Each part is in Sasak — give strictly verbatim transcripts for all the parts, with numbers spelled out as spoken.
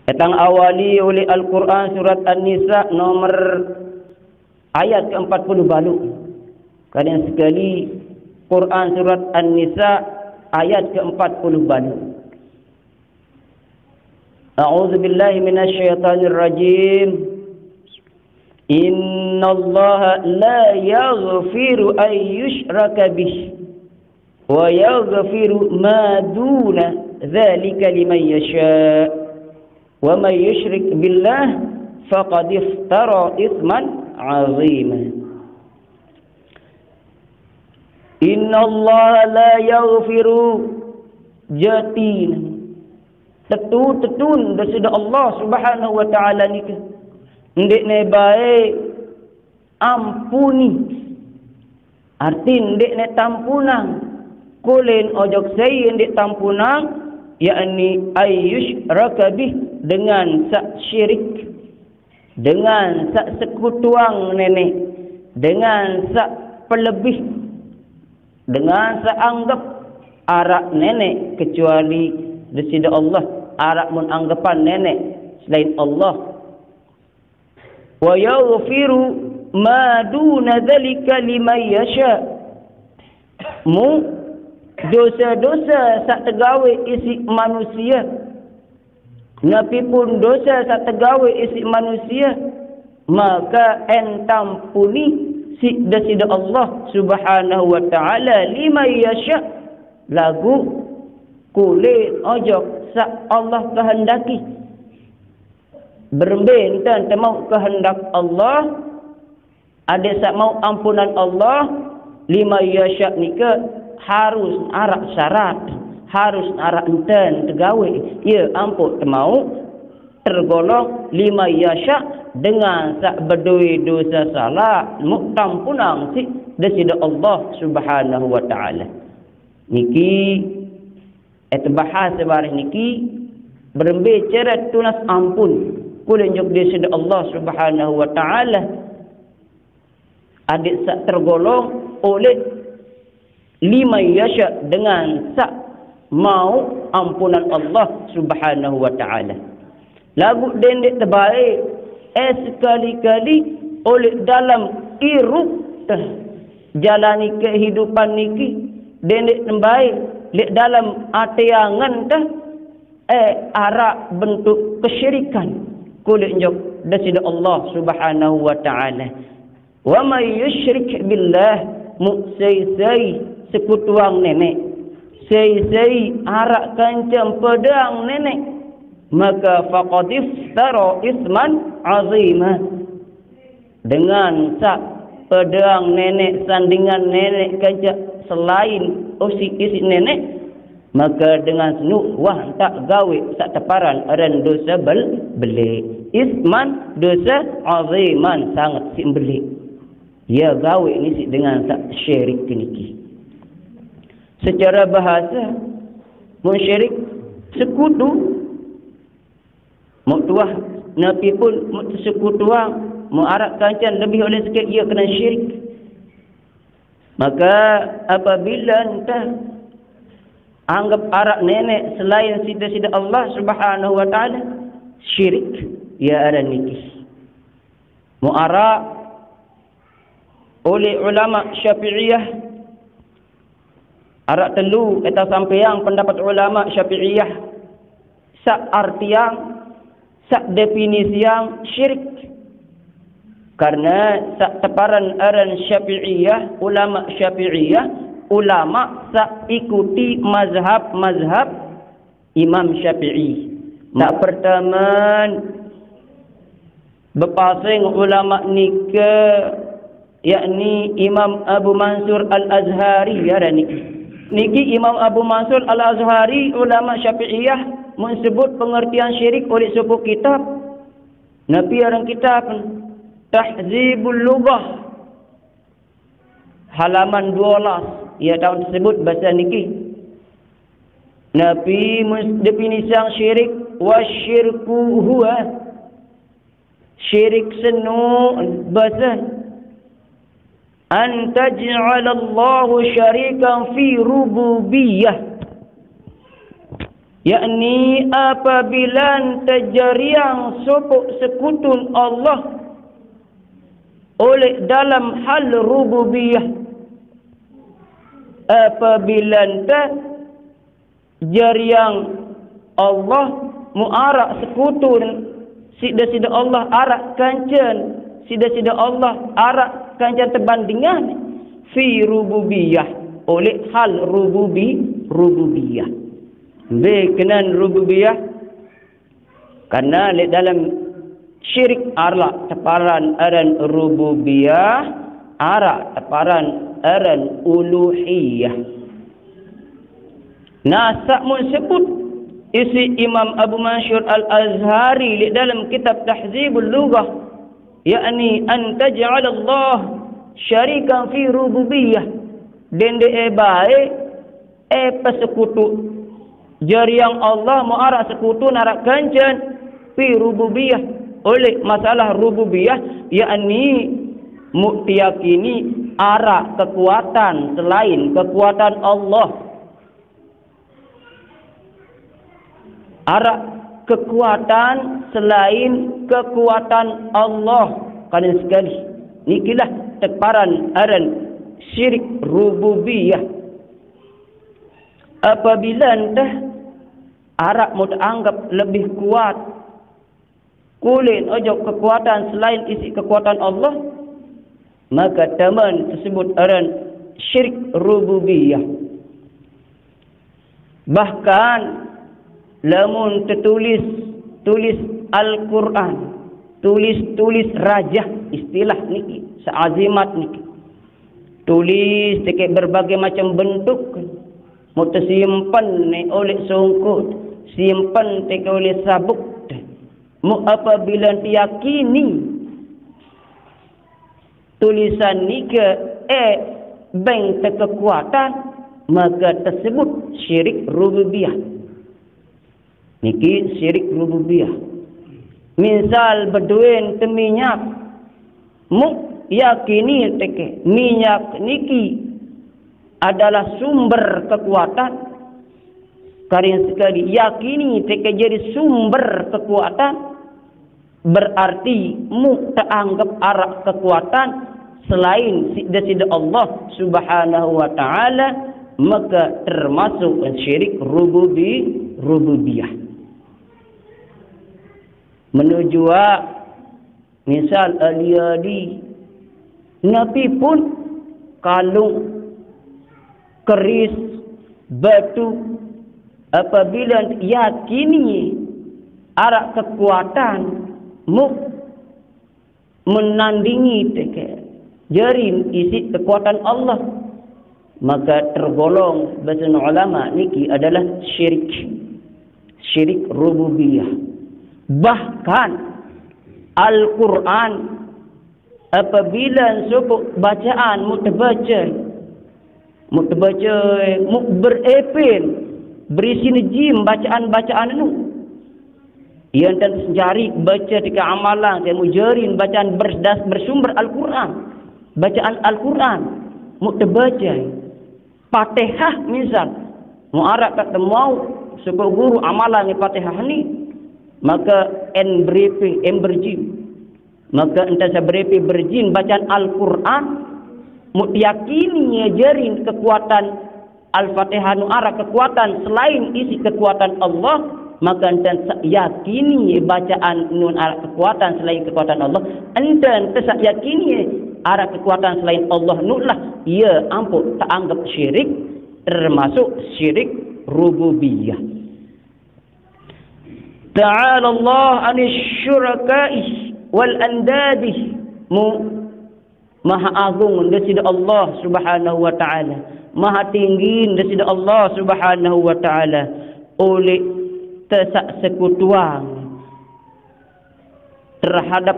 Etang awali oleh Al-Quran surat An-Nisa nomor ayat keempat puluh balu. Kadang sekali Quran surat An-Nisa ayat keempat puluh balu. A'udzu billahi minasy syaithanir rajim. Innallaha la yaghfiru an yushraka bih wa yaghfiru ma duna dzalika liman yasha. Wa man yushrik billah faqad iftara itsman azima. Innallaha la yaghfiru, jatin. Tetu-tetun Deside Allah Subhanahu wa Ta'ala nika ndeq ne bae ampuni. Artin ndeq ne tampunang. Kulen ojok sai ndeq tampunang, yakni ayyusyraka bih, dengan saq syirik, dengan saq sekutuang Neneq, dengan saq pelebih, dengan saq anggep araq Neneq kecuali Deside Allah, araq mun anggepan Neneq selain Allah. Wa yaghfiru ma duna dzalika liman yasha. Mu dose-dose saq tegawe isiq manusie, napi pun dose saq tegawe isiq manusie, make en tampuni siq Deside Allah Subhanahu wa Ta'ala liman yasha, laguq kulen ojok saq Allah kehendaki. Berembe ntan temauq kehendak Allah, adeq saq mauq ampunan Allah, liman yasya nike harus araq syarat, harus araq ntan tegawe, ie ampoq temauq tergolong liman yasya, dengan saq bedoe dose salaq, muq tampunang siq Deside Allah Subhanahu wa Ta'ala. Niki eh, tebahas sebareh niki, berembe care tunas ampun kulen jok Deside Allah Subhanahu wa Ta'ala, adeq saq tergolong oleh liman yasya, dengan saq mauq ampunan Allah Subhanahu wa Ta'ala. Laguq dendeq tebae, eh, sekali-kali oleh dalem irup teh jalani kehidupan niki, dendeq tebae leq dalem ate angen teh, eh, araq bentuk kesyirikan kulen jok Deside Allah Subhanahu wa Ta'ala. Wa may yusyrik billah, muq sai-sai sekutuang Neneq, sai-sai araq kance mpedeang Neneq, maka faqad iftara isman azima. Dengan saq pedeang Neneq sandingan Neneq kance selain usiq isiq Neneq, maka dengan senu wah ntaq gawe saq teparan aren dose bel-, beleq. Isman, dose, aziman, sanget siq beleq. Ie gawe nisiq dengan saq syirik niki. Secare bahase, mun syirik sekutu, muq tuah napi pun muq tesekutuang, muq araq kancen lebih oleh sekeq, ie kene syirik. Maka apabila ntah anggep araq Neneq selain side-side Allah Subhanahu wa Ta'ala, syirik ie aran niki. Muq araq oleh ulama Syafi'iyah, araq telu ita sampeang pendapat ulama Syafi'iyah saq artiang, saq definisiang syirik. Karena saq teparan aran Syafi'iyah, ulama Syafi'iyah, ulama saq ikuti mazhab-mazhab Imam Syafi'i. Saq pertame, bepaseng ulama nike, yakni Imam Abu Mansur Al-Azhari, aran niki. Niki Imam Abu Mansur Al-Azhari, ulama Syafi'iyah, mun sebut pengertian syirik oleh sopoq kitab. Napi aran kitab? Tahzibul Lughah. Halaman due belas, ie taoq tesebut base niki. Napi mun definisiang syirik? Wa syirku huwa, syirik senu base, an taj'alallahu syarikan fi rububiyah. Yakni apabila ente jariang sopoq sekutun Allah oleh dalam hal rububiyah. Apabila ente jariang Allah mu araq sekutun, side-side Allah araq kancen, side-side Allah araq kancen tebandingan fi rububiyah, oleh hal rububi-, rububiyah. Mbe kenan rububiyah? Karena leq dalem syirik araq teparan aran rububiyah, araq teparan aran uluhiyah. Nah, saq mun sebut isiq Imam Abu Mansur Al-Azhari leq dalem kitab Tahdzibul Lughah, yakni an taj'alallah syarikan fi rububiyah, dendeq bae eh, pesekutu. Jariang Allah mu araq sekutu naraq kancen fi rububiyah. Oleh masalah rububiyah, yakni mu teyakini araq kekuatan selain kekuatan Allah. Araq kekuatan selain kekuatan Allah. Kanen sekali, nikilah teparan aran syirik rububiyah. Apabila ente araq mu teanggep lebih kuat kuliq ojok kekuatan selain isiq kekuatan Allah, maka temen tesebut aran syirik rububiyah. Bahkan lamun tetulis, tulis Al-Quran, tulis-tulis rajah, istilah niki, seazimat niki. Tulis tekeq berbagai macam bentuk. Mu tesimpen ne oleq songkot, simpen tekeq oleq sabuk. Mu apabila teyakini tulisan nike eh beng tekekuatan, maka tesebut syirik rububiyah. Niki syirik rububiyah. Misal bedoen te minyak, mu yakini tekeq minyak niki adalah sumber kekuatan. Karing sekali, yakini tekeq jari sumber kekuatan, berarti mu teanggep araq kekuatan selain si-, deside Allah Subhanahu wa Ta'ala, maka termasuk syirik rububi-, rububiyah. Menuju misal ali-ali, napi pun kalung, keris, batu, apabila yakini araq kekuatan mu menandingi tekeq jari isiq kekuatan Allah, maka tergolong basen ulama niki adalah syirik. Syirik rububiyah. Bahkan Al-Quran, apabila sopoq bacaan mu tebace, mu tebace, mu berepin, berisin jim bacaan-bacaan nu. Ie enten jari bace tekeq amalan, tekeq mu jari bacaan berdas-, bersumber Al-Quran. Bacaan Al-Quran, mu tebace. Fatihah misal, mu araq kaq temauq sopoq guru amalan Fatihah ni, maka en berepin, en berjim. Maka enten saq berepin berjin bacaan Al-Quran, mu teyakini ie jari kekuatan Al-Fatihah nu araq kekuatan selain isiq kekuatan Allah, maka enten saq yakini bacaan nun araq kekuatan selain kekuatan Allah, enten te saq yakini araq kekuatan selain Allah nu lah, ie ampoq teanggep syirik, termasuk syirik rububiyah. Ta'ala Allah anis syuraka'i wal andadi. Mu-, Maha Agung Deside Allah Subhanahu wa Ta'ala. Maha Tinggi Deside Allah Subhanahu wa Ta'ala. Uleq tesaq sekutuang terhadap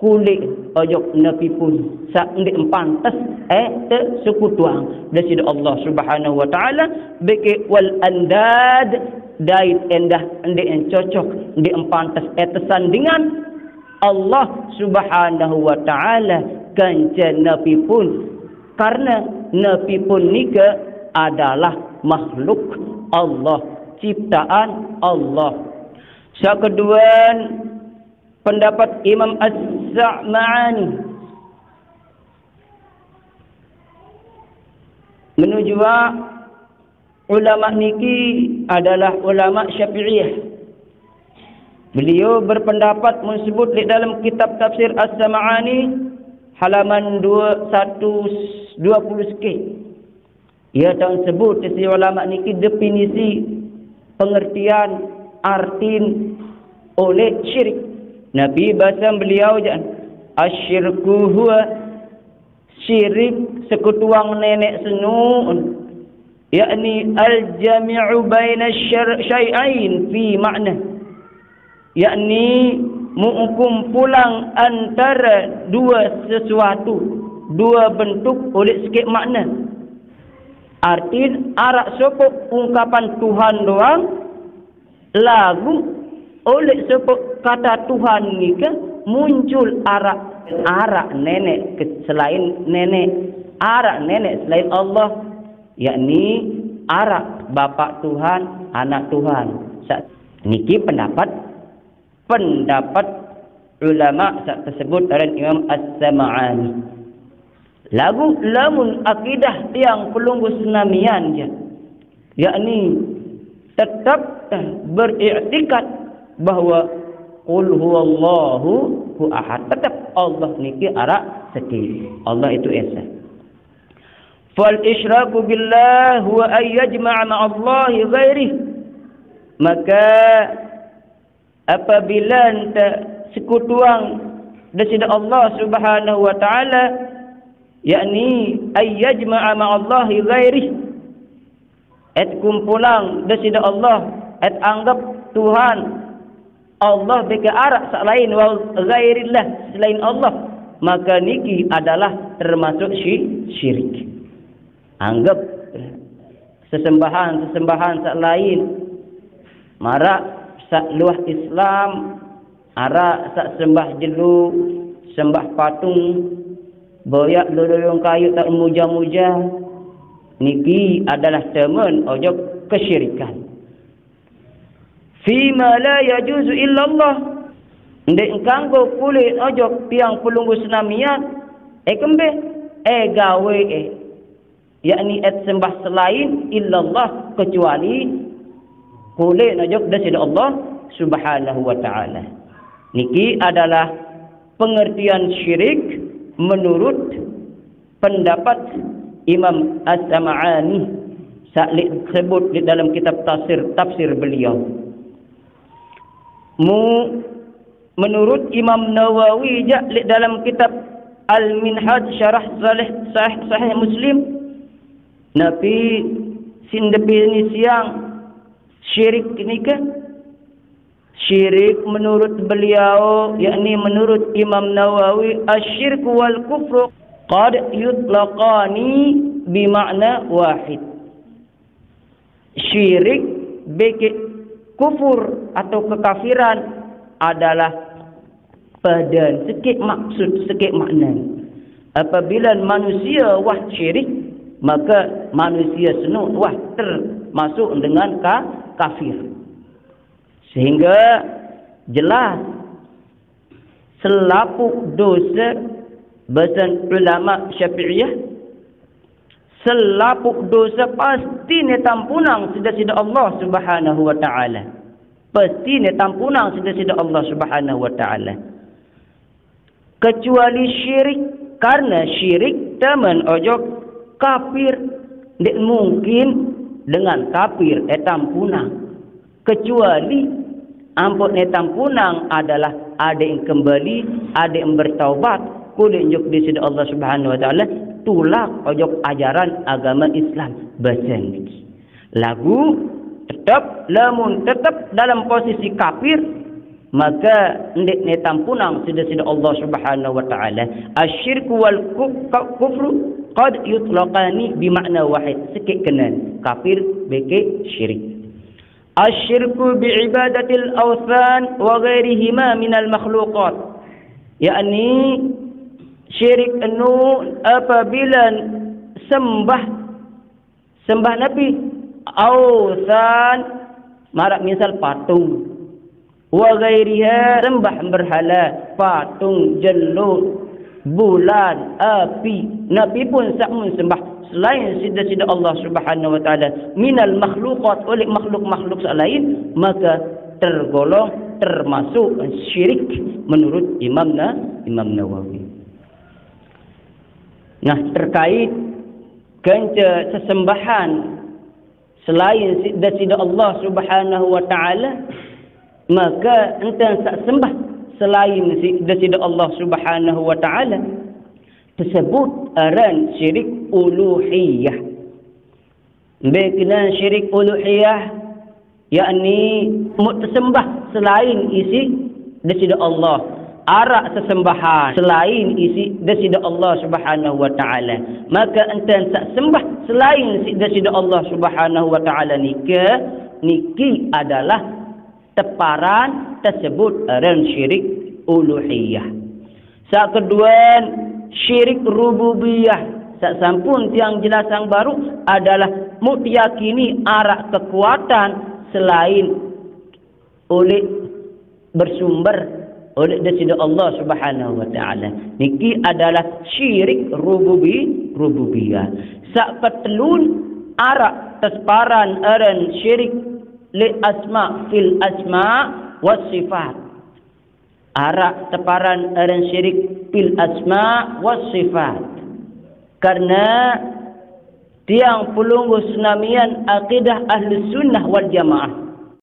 kuliq ojok napi pun saq ndeq pantes, eh, tesekutuang Deside Allah Subhanahu wa Ta'ala, bekeq wal andad, dait endah ndeq cocok, ndeq pantes, eh, tesandingan Allah Subhanahu wa Ta'ala kance napi pun, karena napi pun nike adalah makhluk Allah ciptaan Allah. Sakeduan pendapat Imam As-Sa'ma'ani. Menuju ulama niki adalah ulama Syafi'iyah. Beliau berpendapat, mun sebut di dalam kitab tafsir As-Sam'ani, halaman dua satu dua puluh sekian. Ia tahu sebut si ulama niki definisi, pengertian, artin oleh syirik. Nabi bahasa beliau jan, "Asyirku huwa syirik sekutuang nenek senun, yakni al-jami'u baina syar-, syai'ain fi makna, yakni mu'ukum pulang antara dua sesuatu, dua bentuk oleh sikit makna." Artin arak sopok ungkapan Tuhan doang, lagu oleh sopok kata Tuhan nika muncul arak, arak nenek ke-, selain nenek, arak nenek selain Allah, yakni arak bapak Tuhan, anak Tuhan. Sa-, niki pendapat, pendapat ulama sa-, tersebut dari Imam As-Sam'ani. Lagu lamun akidah tiang pelungguh senamian ja, yakni tetap beriktikad bahwa qul huwallahu hu ahad, tetap Allah niki arak seti, Allah itu esa. Fal isyraku billah huwa ay yajma'a ma'allahi ghairih. Maka apabila ente sekutuang desida Allah Subhanahu wa Ta'ala, yakni ay yajma'a ma'allahi ghairih, et kumpulang desida Allah, et anggap Tuhan Allah beke arak selain wa ghairillah, selain Allah, maka niki adalah termasuk syi-, syirik. Anggap sesembahan-sesembahan selain, marak sa luah Islam, arak sa sembah jelu, sembah patung, boyak lululung kayu tak muja-muja, niki adalah temen ojok kesyirikan. Fima la yajuzu illallah. Ndek engkanggo kulit ojok tiang pelungguh senamian, eh kembe, eh gawe, eh, yakni et sembah selain illallah, kecuali kulit ojok desida Allah Subhanahu wa Ta'ala. Niki adalah pengertian syirik menurut pendapat Imam As-Sam'ani, salik sebut di dalam kitab tafsir, tafsir beliau. Mu, menurut Imam Nawawi ja di dalam kitab Al-Minhaj Syarah Salih Sahih, Sahih Muslim, napi sin definisi yang syirik nika? Syirik menurut beliau, yakni menurut Imam Nawawi, asyirku wal kufru qad yutlaqani bi makna wahid. Syirik beke kufur atau kekafiran adalah pada sekit maksud, sekit makna. Apabila manusia wah syirik, maka manusia senuk wah termasuk dengan ka-, kafir. Sehingga jelas selapuk dosa, basan ulama Syafi'iyah, selapuk dosa pasti ne tampunang sida-sida Allah Subhanahu wa Ta'ala. Pasti ne tampunang sida-sida Allah Subhanahu wa Ta'ala. Kecuali syirik, karena syirik temen ojok kafir. Ndik mungkin dengan kafir etam punang. Kecuali ampun etam punang adalah ada yang kembali, ada yang bertaubat, kulit juk di sida Allah Subhanahu wa Ta'ala, tulak ojok ajaran agama Islam. Basen. Lagu tetap, lamun tetap dalam posisi kafir, maka ndik ne tampunang sida-sida Allah Subhanahu wa Ta'ala. Asyirku wal ku-, ka-, kufru qad yutlaqani bi makna wahid. Sekit kenen. Kafir beke syirik. Asyirku bi ibadatil awthan wa ghairihima minal makhluqat. Yakni syirik enu apabila sembah, sembah napi? Awthan, Marak misal patung. Wa ghairiha, sembah berhala, patung, jeluk, bulan, api, napi pun saq mun sembah selain Side-, Side Allah Subhanahu wa Ta'ala, minal makhluqat, oleh makhluk-makhluk saq lain, maka tergolong, termasuk syirik menurut Imam Na-, Imam Nawawi. Nah, terkait kance sesembahan selain Side-, Side Allah Subhanahu wa Ta'ala, maka enten saq sembah selain Side-, Side Allah Subhanahu wa Ta'ala, tersebut aran syirik uluhiyah. Mbe kene syirik uluhiyah, yakni mut tesembah selain isiq Deside Allah, araq sesembahan selain isiq Deside Allah Subhanahu wa Ta'ala. Maka enten saq sembah selain isiq Deside Allah Subhanahu wa Ta'ala nike, niki adalah teparan tesebut aran syirik uluhiyah. Saq keduen, syirik rububiyah. Saq sampun tiang jelasang baruq adalah mut yakini araq kekuatan selain oleh bersumber oleh Deside Allah Subhanahu wa Ta'ala. Niki adalah syirik rububi-, rububiyah. Saq ketelun, araq tesparan aran syirik li asma fil asma was sifat. Araq teparan aran syirik fil asma was sifat. Karena tiang pelungguh senamian akidah Ahlus Sunnah wal Jamaah,